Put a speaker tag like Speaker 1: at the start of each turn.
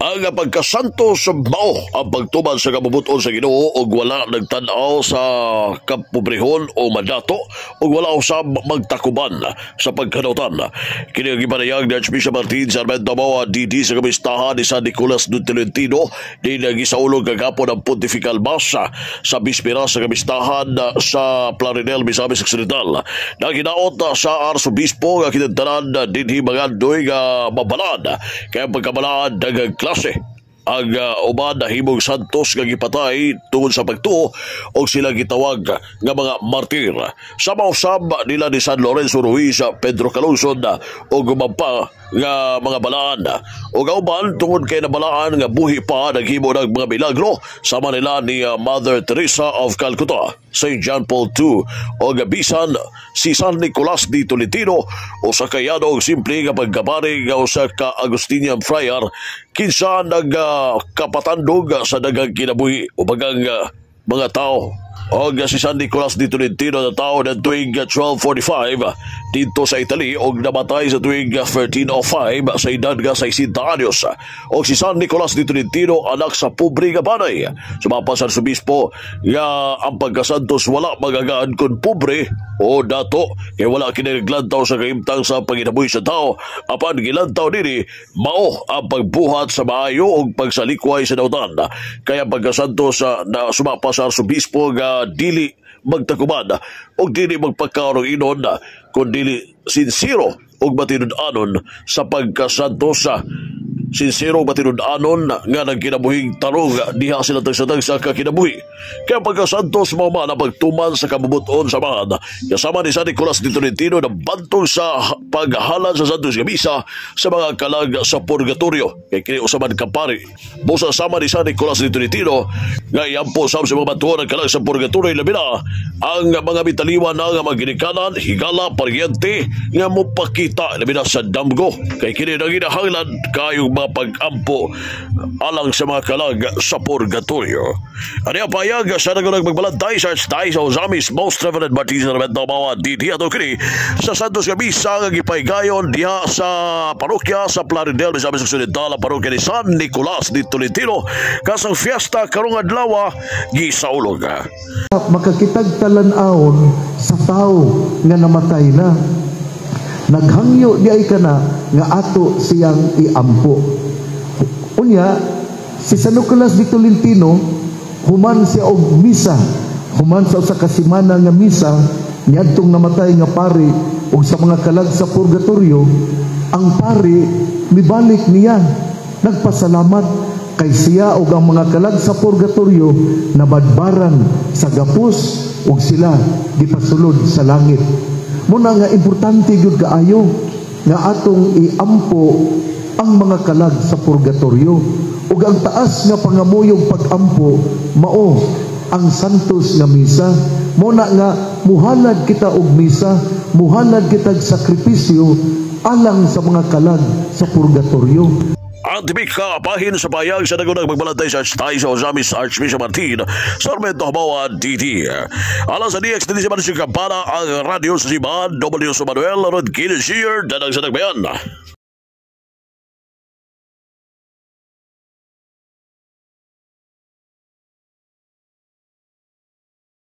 Speaker 1: Ang pagkasantos mao ang pagtuman sa kabubut-on sa Ginoo ug wala nagtan-aw sa kapobrehon o madato ug wala usab magtakuban sa pagkanautan. Kini ang gipanayag ni Archbishop Martin Sarmento Moa DD sa kamistahan ni San Nicolas de Tolentino din gisaulog kagapon ang Pontifical Mass sa bispera sa kamistahan sa Plaridel, Misamis Occidental. Naginaot sa Arsobispo nga kinagtanan dinhi mangandoy nga mabalaan kay ang pagkabalaan daghang klase. Ang uban nahimong santos nga gipatay tungod sa pagtuo og sila gitawag nga mga martir. Sama usab nila ni San Lorenzo Ruiz, Pedro Calungsod ug uban pa nga mga balaan. Ug ang uban, tungod kay nabalaan nga buhi pa, naghimo ng mga milagro sama nila ni Mother Teresa of Calcutta, St. John Paul II o bisan si San Nicolas de Tolentino, usa ka yano og simple nga pagkapari nga usa ka Agustinian friar kinsa nagkapatandog sa daghang kinabuhi o bagang mga tao. Og si San Nicolas de Tolentino na tao ng tuig 1245 dito sa Italy og namatay sa tuig 1305 sa edad nga 60 anyos. Og si San Nicolas de Tolentino, anak sa pobre nga banay. Sumapa sa Arsobispo nga ang pagkasantos wala magagaan kung pobre o dato kay wala kini naglantaw sa kahimtang sa panginabuhi sa tao, apan gilantaw nini mao ang pagbuhat sa maayo ug pagsalikway sa dautan. Kaya pagkasantos na sumapa sa Arsobispo nga dili magtakuban o dili magpagkaon inon kung dili sinsero ug matinud-anon sa pagkasantos, sinsero matinud-anon nga nagkinabuhing tarong diha sila tagsa-tagsa ka kinabuhi. Kaya pagkasantos mao man ang pagtuman sa kabubuton sa Amahan. Kasama ni San Nicolas de Tolentino na bantog sa paghalan sa Santos nga Misa sa mga kalag sa purgatorio. Kay kini usa man ka pari. Busa sama ni San Nicolas de Tolentino nga iampo sa mga batuon ang kalag sa purgatorio, labi na ang mga mitaliwan na nga mga ginikanan, higala, paryente nga mopakita, labi na sa damgo. Kay kini nanginahanglan kayong mga pag-ampo alang sa mga kalag sa purgatorio. Ano ang payag sa nagunang magbalantay sa Archdiocese of Ozamiz, Most Reverend Martin Sarmento Mawa DD ato kini sa Santos nga Misa nga gipaygayon diha sa parokya sa Plaridel, Misamis Occidental, ang parokya ni San Nicolas de Tolentino kasang fiesta karong adlaw gisaulog.
Speaker 2: Makakitag talan-awon sa tao nga namatay na. Naghangyo di ay kana nga ato siyang iampo. Unya, si San Nicolas de Tolentino, human siya og misa, human sa usa ka semana nga misa niadtong namatay nga pari og sa mga kalag sa purgatorio, ang pari mibalik niya, nagpasalamat kay siya og ang mga kalag sa purgatorio nabadbaran sa gapos ug sila gipasulod sa langit. Muna nga importante gyud kaayo nga atong iampo ang mga kalag sa purgatorio, ug ang taas nga pangamuyong pag-ampo mao ang Santos nga Misa. Muna nga muhalad kita og misa, muhalad kita og sakripisyo alang sa mga kalag sa purgatorio.
Speaker 1: Ang tibik ka pahin sa payag sa nagunang magbalantay sa Archdiocese of Ozamiz, Archbishop Martin Sarmento Habawa DD. Alang sa DX si Manuel Kampana, ang radyo sa Simbahan, W. Manuel, Rod Kinesir, Danang sa Nagbayan.